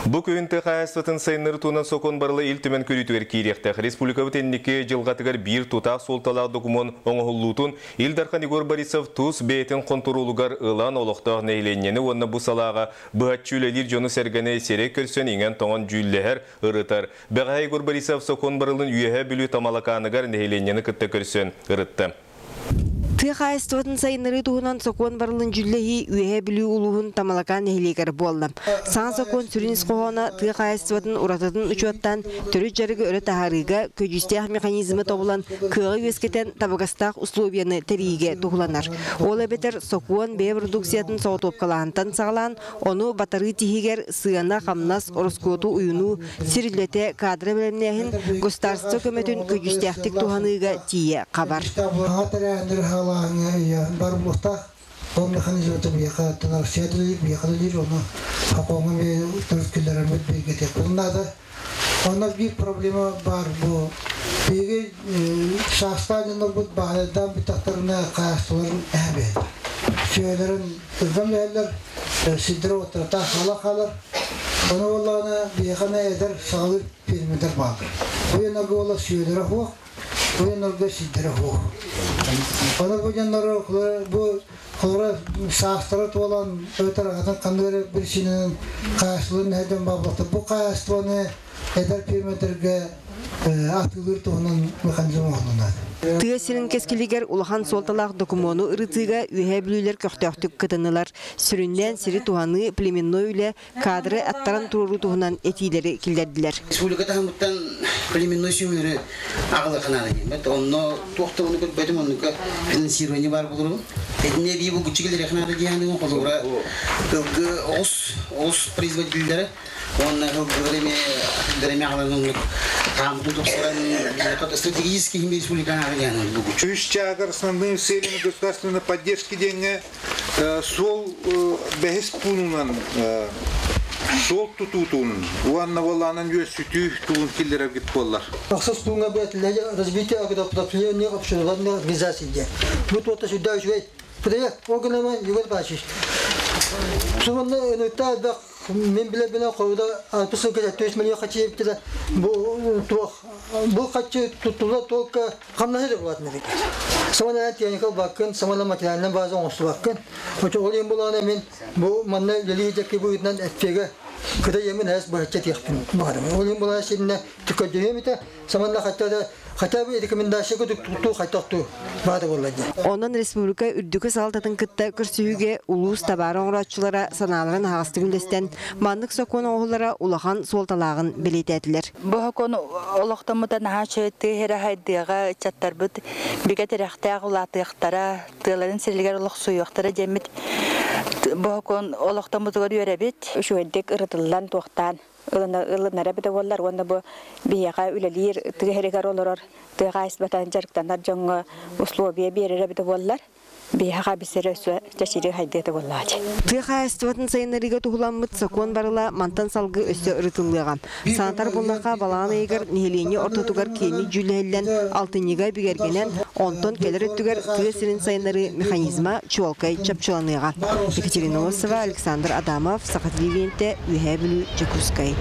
Бу күһүн тыа хаһаайыстыбатын сайыннарыы туһунан сокуон барыла Ил Түмэн көрүүтүгэр киириэхтээх. Республикабыт инники дьылҕатыгар биир тутаах суолталаах докумуон оҥоһуллуутун Ил Дархан Егор Борисов тус бэйэтин хонтуруолугар ылан олохтоох нэһилиэнньэни уонна бу салааҕа быһаччы үлэлиир дьону-сэргэни сирэй көрсөн иҥэн-тоҥон дьүүллэһэр, ырытар. Бэҕэһээ Егор Борисов сокуон барылын Үөһээ Бүлүү Тамалакааныгар нэһилиэнньэни кытта көрсөн ырытта. Тыа хаһаайыстыбатын сайыннарыы туһунан сокуон барылын дьүүллэһии Үөһээ Бүлүү улууһун Тамалакаан нэһилиэгэр буолла. Саҥа сокуон сүрүн ис хоһооно тыа хаһаайыстыбатын уратытын учуоттаан, төрүт дьарыгы өрө таһаарыыга көдьүүстээх механизмы тобулан, кыаҕы үөскэтэн, табыгастаах условияны тэрийиигэ туһуланар. Ол эбэтэр сокуон бэйэ продукциятын соҕотуопкалааһынтан саҕалаан, Ону батарыы тиһигэр сыана, хамнас, ороскуоту уйунуу, сир үлэтэ, каадыры бэлэмнээһин государство көмөтүн көдьүүстээхтик туһаныыга тиийэ хабар. Саҥа тэрээһиннэри саҕалааһыҥҥа бар буолуохтаах. Ол механизмы биһиэхэ Россия үлэлиир, биһиэхэ үлэлиир, ону сокуоҥҥа эмиэ төрүт киллэрэммит бигэтиэхпитин наада. Онно биир проблема баар бу биһиги саастаах дьоннорбут баһылайдаан бүттэхтэринэ хаһаайыстыбаларын эһэ биһэллэр. Сүөһүлэрин ырган биһэллэр, сирдэрэ-уоттара таах хаала-хаалар. Ону буоллаҕына биһиэхэ эмэ эдэр саҕалыыр фермердэр бааллар. Бу дьоннорго буолла сүөһүлэрэ суох, бу дьоннорго сирдэрэ суох. Ону бу дьоннору бу Холобура, саастара туолан, эбэтэр атын ханнык эрэ биричиинэнэн хаһаайыстыбаларын эһэрдэн баалбаттар. Бу хаһаайыстыбаны эдэр пиэрмэрдэргэ атыылыыр туһунан механизм оҥоһулунна. Тыа сирин кэскилигэр улахан суолталаах докумуону ырытыыга Үөһээ Бүлүүлэр көхтөөхтүк кытыннылар. Сүрүннээн сири туһаныы, племенной үлэ, кадры аттаран туруоруу туһунан этиилэри киллэрдилэр. Республика таһымыттан племенной сүөһүлэри аҕалыахха наада диэн. Онно туох да ону көрбөтүм, оннука финансирование баар буолуругун. Итиннэ эбии булгуччу киллэриэххэ наада диэн холобура ылгы оҕус оҕус производителлэрэ уонна ылгылар эмиэ атыылар эмиэ аҕалан оннук хаамытын тупсаран стратегический республика диэн булгуччу. Үс чаагар основными целями государственной поддержки диэҥҥэ Суол бэһис пуунунан суол тутуутун уонна буолаанан үөссүтүү тугун киллэрэргит буоллар. Ахсыс пууҥҥа бээтилэри развитие агропромышленных общественных организаций диэн. Бу туота сүрдээх үчүгэй проект. Ол гынан Егор Павлович, Суманна ынытта элбэх Мин билэрбинэн хойуда 60 сылга 73 миллион хаччы эбитилэ бу туох бу хаччы туттулла только хамнаһы да булатын эбит. Самана техника баккын, самана материальнай база оҥостубаккын. Очо ол ең булаана мен бу манна үлэлии дьэкки быһыытынан эппиэгэ кыта емин эс быһачча тиэхпин баҕарым. Ол ең булаана сиринэ түккөддүһүөм итэ саманна хотя да хотя бы рекомендация тутуу хайтохтуу баада буолла диэн. Онон республика үрдүкү салалтатын кытта көрсүһүүгэ улуус табаары оҥорооччулара санааларын аһаҕастык үллэстэн, маннык сокуон оҥоһуллара улахан суолталааҕын бэлиэтээтилэр. Бу сокуон олохтоммута наһаа үчүгэй тыа сирэ сайдыаҕа, ыччаттарбыт бигэ тирэхтээх улаатыахтара, тыаларын сиригэр олохсуйуохтара диэммит бу сокуон олохтоммутугар үөрэбит. Үчүгэйдик ырытыллан туохтаан ылынара эбитэ буоллар уонна бу биһиэхэ үлэлиир тыа сиригэр олорор тыа хаһаайыстыбатынан дьарыктанар дьоҥҥо условия биэрэр эбитэ буоллар биһиэхэ бисэрэ өссө чэчири хайдыа этэ буоллаҕа Тыа хаһаайыстыбатын сайыннарыыга туһуламмыт сокуон барыла мантан салгыы өссө ырытыллыаҕа. Санатар буоллахха, балаҕан ыйыгар нэһилиэнньэ ортотугар киэҥник дьүүллэһиллэн, алтынньыга бигэргэнэн, онтон кэлэр өттүгэр тыа сирин сайыннарыы механизма чуолкай чопчуланыаҕа. Екатерина Осова, Александр Адамов, Саха телевидениетэ, Үөһээ Бүлүү, Дьокуускай.